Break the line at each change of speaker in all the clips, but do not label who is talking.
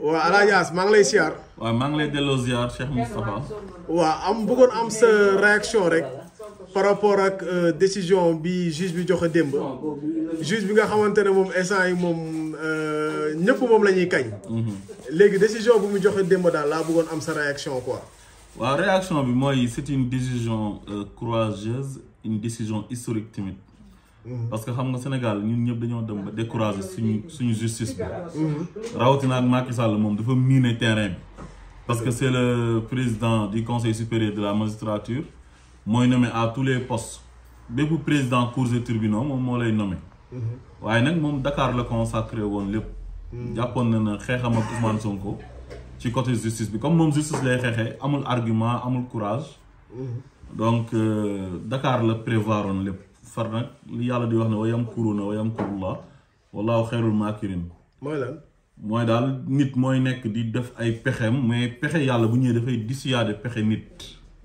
waaw Alajaas maa ngi lay siyaar.
waaw maa ngi lay delloo ziar Cheikh Moustapha.
waaw bëggoon am sa réaction rek par rapport ak décision bi juge bi joxe démb. juge bi nga xamante ne moom instant yi moom ñëpp moom la ñuy kañ. léegi décision bu mu joxe démb daal laa bëggoon am sa réaction quoi.
waaw réaction bi mooy c'est une décision courageuse une décision historique tamit. parce que xam nga Sénégal ñun ñëpp dañoo dem ba décourager suñu justice bi. rawatina ak Macky Sall moom dafa miiner terrain bi. parce que c'est le président du conseil supérieur de la magistrature mooy nommé à tous les postes bépp président cours et tribunaux moom moo lay nommé. waaye nag moom Dakar la consacré woon lépp. jàppoon na ne xeexam ak Ousmane Sonko ci côté justice bi comme moom justice lay xeexee amul argument amul courage. donc Dakar la prévoir woon lépp. far nag li yàlla di wax ne wayam kuruna wayam kurullah wallaahu xeyrul maakirin
mooy lan
mooy daal nit mooy nekk di def ay pexem mais pexe yàlla bu ñëwee dafay dissuader pexe nit.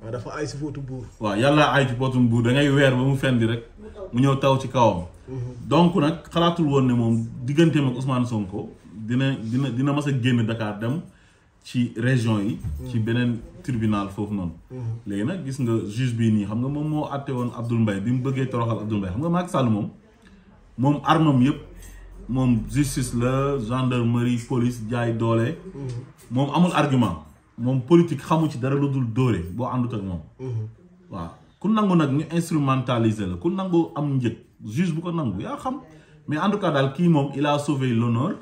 waaw dafa ay si fóotu buur.
waaw yàlla ay ci potum buur da ngay weer ba mu fendi rek mu ñëw taw ci kawam. donc nag xalaatul woon ne moom digganteem ak Ousmane Sonko dina mas a génn Dakar dem ci région yi. ci beneen tribunal foofu noonu. léegi nag gis nga juge bii nii xam nga moom moo àtte woon Abdoul Mbaye bi mu bëggee toroxal Abdoul Mbaye xam nga Macky Sall moom armam yëpp moom justice la gendarmerie police jaay doole. moom amul argument moom politique xamu ci dara lu dul dóore boo àndut ak moom. waaw ku nangu nag ñu instrumentaliser la ku nangu am njëg juge bu ko nangu yaa xam mais en tout cas daal kii moom il a sauvé l'honneur.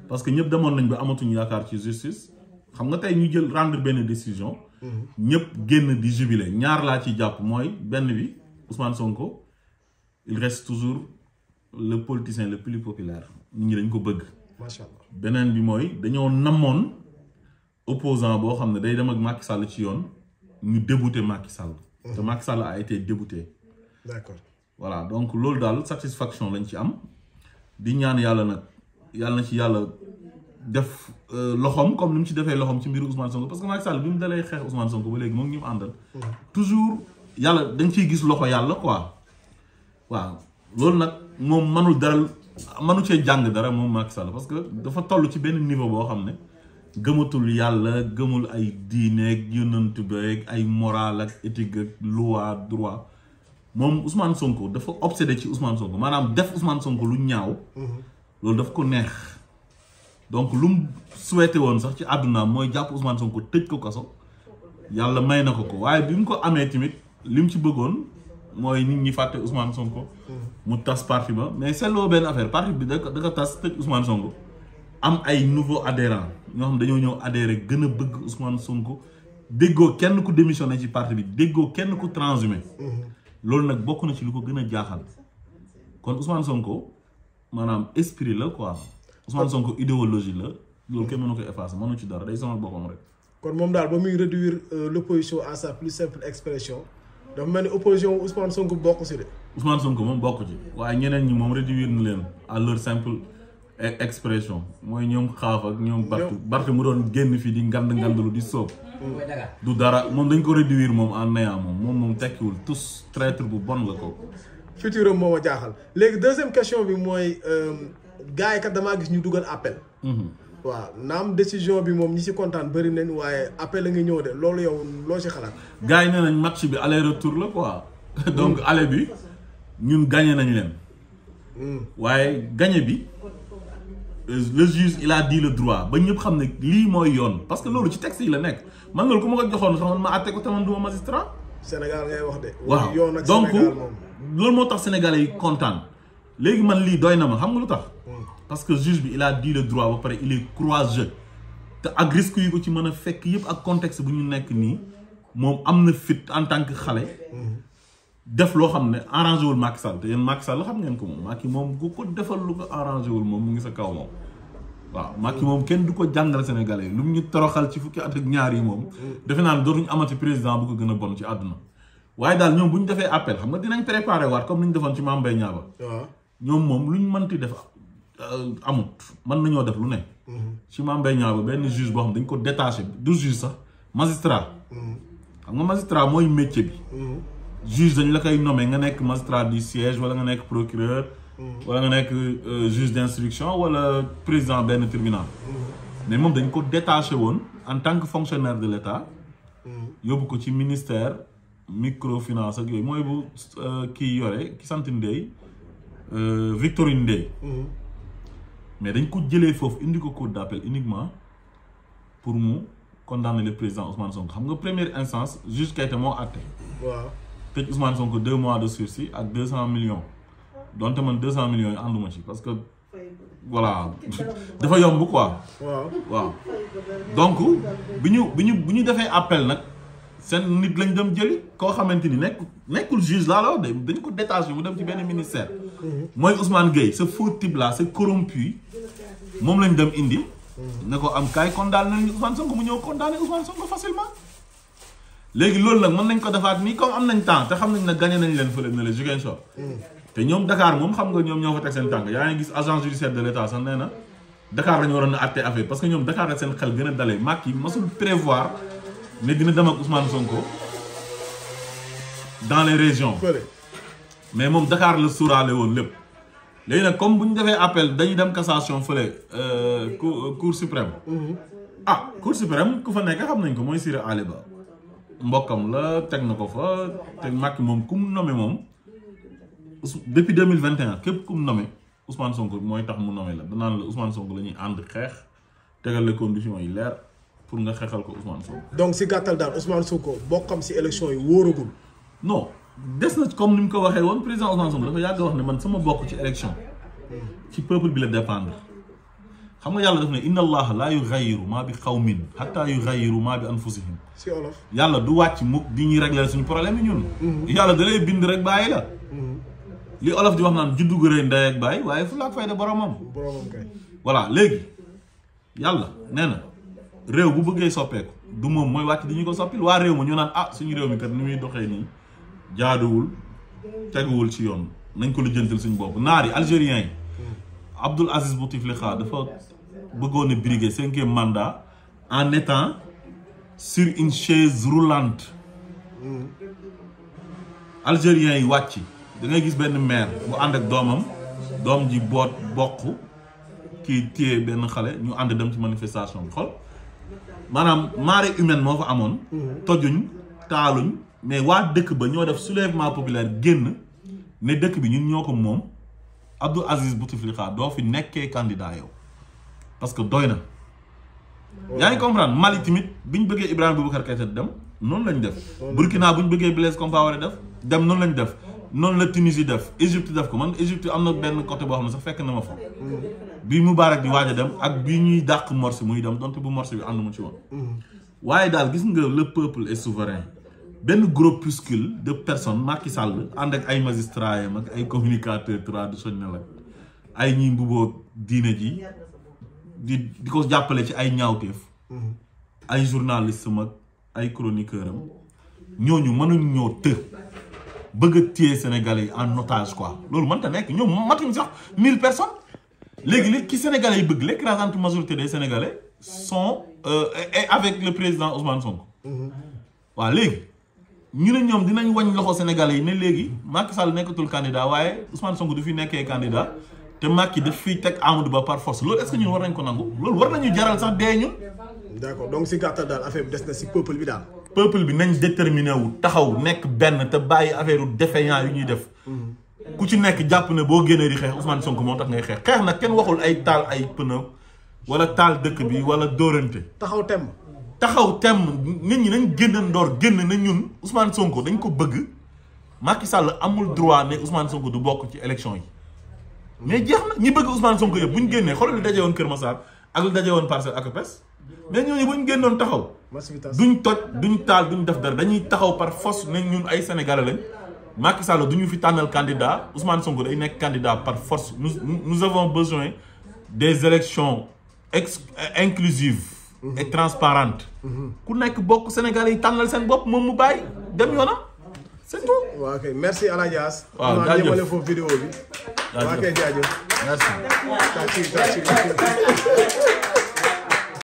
parce que ñëpp demoon nañ ba amatuñu yaakaar ci justice. xam nga tey ñu jël rendre benn décision. ñëpp génn di jubilé ñaar laa ci jàpp mooy benn bi Ousmane Sonko il reste toujours le politicien le plus populaire nit ñi dañ ko bëgg.
macha allah
beneen bi mooy dañoo namoon opposant boo xam ne day dem ak Macky Sall ci yoon ñu débouté Macky Sall. te Macky Sall a été débouté.
d'accord
voilà donc loolu daal satisfaction lañ ci am di ñaan yàlla nag yàlla na ci yàlla. def loxom comme ni mu ci defee loxom ci mbiru Ousmane Sonko parce que Macky Sall bi mu dalee xeex Ousmane Sonko ba léegi moom ñu mu àndal. toujours yàlla dañ ciy gis loxo yàlla quoi. waaw loolu nag moom mënul dara mënu cee jàng dara moom Macky Sall parce que dafa toll ci benn niveau boo xam ne gëmatul yàlla gëmul ay diineeg yonent beeg ay moral ak éthique ak loi droit moom Ousmane Sonko dafa obsédé ci Ousmane Sonko maanaam def Ousmane Sonko lu ñaaw. loolu daf ko neex. donc lu mu souhaité woon sax ci àdduna mooy jàpp Ousmane Sonko tëj ko kaso yàlla may na ko ko waaye bi mu ko amee tamit li mu ci bëggoon mooy nit ñi fàtte Ousmane Sonko. mu tas parti ba mais seetloo benn affaire parti bi da ko tas tëj Ousmane Sonko am ay nouveaux adhérents ñoo xam dañoo ñëw adhéré gën a bëgg Ousmane Sonko déggoo kenn ku démissionné ci parti bi déggoo kenn ku transhumé. loolu nag bokk na ci lu ko gën a jaaxal kon Ousmane Sonko maanaam esprit la quoi. Ousmane Sonko idéologie la loolu kenn mënu ko effacer mënu ci dara day sonal boppam rek.
kon moom daal ba muy réduire l'opposition à sa plus simple expression dafa mel ni opposition Ousmane Sonko bokk si de.
Ousmane Sonko moom bokk ci waaye ñeneen ñi moom réduire na leen à leur simple expression mooy ñoom xaaf ak ñoom. Barth mu doon génn fii di ngandlu di soob. du dara moom dañ ko réduire moom en néant moom tekkiwul tous traître bu bon la ko.
futur am moo ma jaaxal léegi deuxième question bi mooy. gars yi kat damaa gis ñu dugal appel. waaw naam décision bi moom ñi ci kontaan bëri nañ waaye appel la nga ñëw de loolu yow loo ci xalaat.
gars yi nee nañ match bi aller retour la quoi. donc aller bi ñun gagné nañ leen. waaye gagné bi le juge il a dit le droit ba ñëpp xam ne lii mooy yoon parce que loolu ci texte yi la nekk man loolu ku ma ko joxoon sax man ma àtte ko te man du ma magistrat.
Sénégal ngay wax de.
waaw
yoon ak
donc
Sénégal moom.
loolu moo tax sénégalais yi kontaan léegi man lii doy na ma xam nga lu tax. parce que juge bi il a dit le droit ba pare il est courageux te ak risque yi ko ci mën a fekk yëpp ak contexte bu ñu nekk nii moom am na fit en tant que xale. def loo xam ne arrangé wul Macky Sall te yéen Macky Sall xam ngeen ko moom Macky moom ku ko defal lu ko arrangé wul moom mu ngi sa kaw moom. waaw Macky moom kenn du ko jàngal sénégalais yi lu mu ñu toroxal ci fukki at ak ñaar yi moom. defe naa ne dootuñu amati président bu ko gën a bon ci àdduna. waaye daal ñoom bu ñu defee appel xam nga dinañ préparé waat comme ni ñu defoon ci Mame Mbaye Niang ba. ñoom moom lu ñu mënti def. amut mën nañoo def lu ne. ci Mame Mbaye Niang ba benn juge boo xam dañ ko détaché du juge sax magistrat. xam nga magistrat mooy métier bi. juge dañ la koy nommé nga nekk magistrat du siège wala nga nekk procureur. wala nga nekk juge d'instruction wala président benn tribunal. mais moom dañ ko détaché woon en tant que fonctionnaire de l'État yóbbu ko ci ministère microfinance ak yooyu mooy bu kii yore ki sant Ndeye Victorine Ndeye mais dañ ko jëlee foofu indi ko cour d'appel uniquement pour mu condamner le président Ousmane Sonko xam nga première instance juge Keita moo àtte
waaw
tëj Ousmane Sonko 2 mois de sursis ak 200 millions donte man 200 millions yi ànduma ci parce que voilà dafa yomb quoi. waaw donc bi ñu defee appel nag seen nit lañ dem jëli koo xamante ni nekkul juge laa la wax dañ ko détaché mu dem ci benn ministère. mooy Ousmane Gueye ce faux type là ce corrompu moom lañ dem indi. ne ko am kaay condamné nañu Ousmane Sonko mu ñëw condamné Ousmane Sonko facilement. léegi loolu nag mën nañ ko defaat nii comme am nañ temps te xam nañ ne gagné nañ leen fële ne la Ziguinchor. te ñoom Dakar moom xam nga ñoom ñoo fa teg seen tànk yaa ngi gis agent judiciaire de l'État sax nee na Dakar lañu waroon a àtte affaire parce que ñoom Dakar la seen xel gën a dalee Macky masul prévoir ne dina dem ak Ousmane Sonko dans les régions. mais moom Dakar la suuraale woon lépp. léegi nag comme bu ñu defee appel dañuy dem cassation fële cour suprême. Cour suprême ku fa nekk xam nañ ko mooy Siré Ali Ba mbokkam la teg na ko fa te Macky moom ku mu nommé moom. depuis 2021 képp ku mu nommé Ousmane Sonko mooy tax mu nommé la danaan la Ousmane Sonko la ñuy ànd xeex tegal les conditions yi leer pour nga xeexal ko Ousmane Sonko.
donc si gàttal daal Ousmane Sonko bokkam si élection yi wóoragul.
non des na comme ni mu ko waxee woon président Ousmane Sonko dafa yàgg wax ne man sama bokk ci élection ci peuple bi la dépendre xam nga yàlla daf ne inna allaha laa yughayyiru maa bi qawmin hatta yughayyiru maa bi anfusihim.
si olof
yàlla du wàcc mukk di ñuy régler suñu problème yi ñun. yàlla da lay bind rek bàyyi la. li olof di wax naan juddu gu rëy ndey ak baay waaye fu la ak fayda boromam.
kay.
voilà léegi yàlla nee na réew bu bëggee soppeeku du moom mooy wàcc di ñu ko soppil waa réew ma ñu naan suñu réew mi kat ni muy doxee nii jaaduwul teguwul ci yoon nañ ko lijjantil suñu bopp naar yi algériens yi. Abdul Aziz Bouteflika dafa bëggoon a briguer 5e mandat en étant sur une chaise roulante. algériens yi wàcc. da ngay gis benn maire bu ànd ak doom ji boot bokk kii téye benn xale ñu ànd dem ci manifestation bi xool maanaam marée humaine moo fa amoon. tojuñ taaluñ mais waa dëkk ba ñoo def soulèvement populaire génn ne dëkk bi ñun ñoo ko moom Abdou Aziz Bouteflika doo fi nekkee candidat yow parce que doy na. yaa ngi comprendre Mali tamit bi ñu bëggee Ibrahima Boubacar Keïta dem noonu lañ def. Burkina bu ñu bëggee Blaise Compaoré def dem noonu lañ def. noonu la Tunisie def Égypte def ko man Égypte am na benn côté boo xam ne sax fekk na ma fa. bii Moubarak di waaj a dem ak bii ñuy dàq Morsi muy dem donte bu Morsi bi ànduma ci woon. waaye daal gis nga le peuple est souverain benn groupuscule de personnes Macky Sall ànd ak ay magistrats yam ak ay communicateurs traditionnels ak ay ñi mbuboo diine ji di ko jàppale ci ay ñaawteef. ay journalistes mag ay chroniqueurs am ñooñu mënuñ ñoo bëgg a téye Sénégalais yi en otage quoi loolu mënta nekk ñoom matuñ sax 1000 personnes léegi li ki Sénégalais yi bëgg l'écrasante majorité des Sénégalais sont avec le président Ousmane Sonko. waaw léegi ñu ne ñoom dinañ wañ loxo Sénégalais yi ne léegi Macky Sall nekkatul candidat waaye Ousmane Sonko du fi nekkee candidat te Macky daf fiy teg Amadou Ba par force loolu est-ce que ñun war nañ ko nangu loolu war nañu jaral sax dee ñun.
d'accord donc si gàttal daal affaire bi des na si peuple bi daal.
peuple bi nañ déterminé wu taxaw nekk benn te bàyyi affaire défaillant yu ñuy def. ku ci nekk jàpp ne boo génnee di xeex Ousmane Sonko moo tax ngay xeex xeex nag kenn waxul ay taal ay pneu wala taal dëkk bi wala dóorante.
taxaw tem
nit ñi nañ génn ndoor génn na ñun Ousmane Sonko dañ ko bëgg Macky Sall amul droit ne Ousmane Sonko du bokk ci élection yi mais jeex na ñi bëgg Ousmane Sonko yëpp bu ñu génnee xoolal li daje woon Kër Massar ak li daje woon Parcelles ak Pes mais ñooñu bu ñu génnoon taxaw. duñ toj duñ taal duñ def dara dañuy taxaw par force ne ñun ay sénégalais lañ Macky Sall duñu fi tànnal candidat Ousmane Sonko day nekk candidat par force nous avons besoin des élections inclusives et transparentes. ku nekk bokk sénégalais yi tànnal seen bopp moom mu bàyyi dem yoonam c'est tout.
waaw ok merci El Hadj As.
waaw jaajëf
ñëwale foofu vidéo bi.
jaajëf
waaw kay jaajëf.
merci.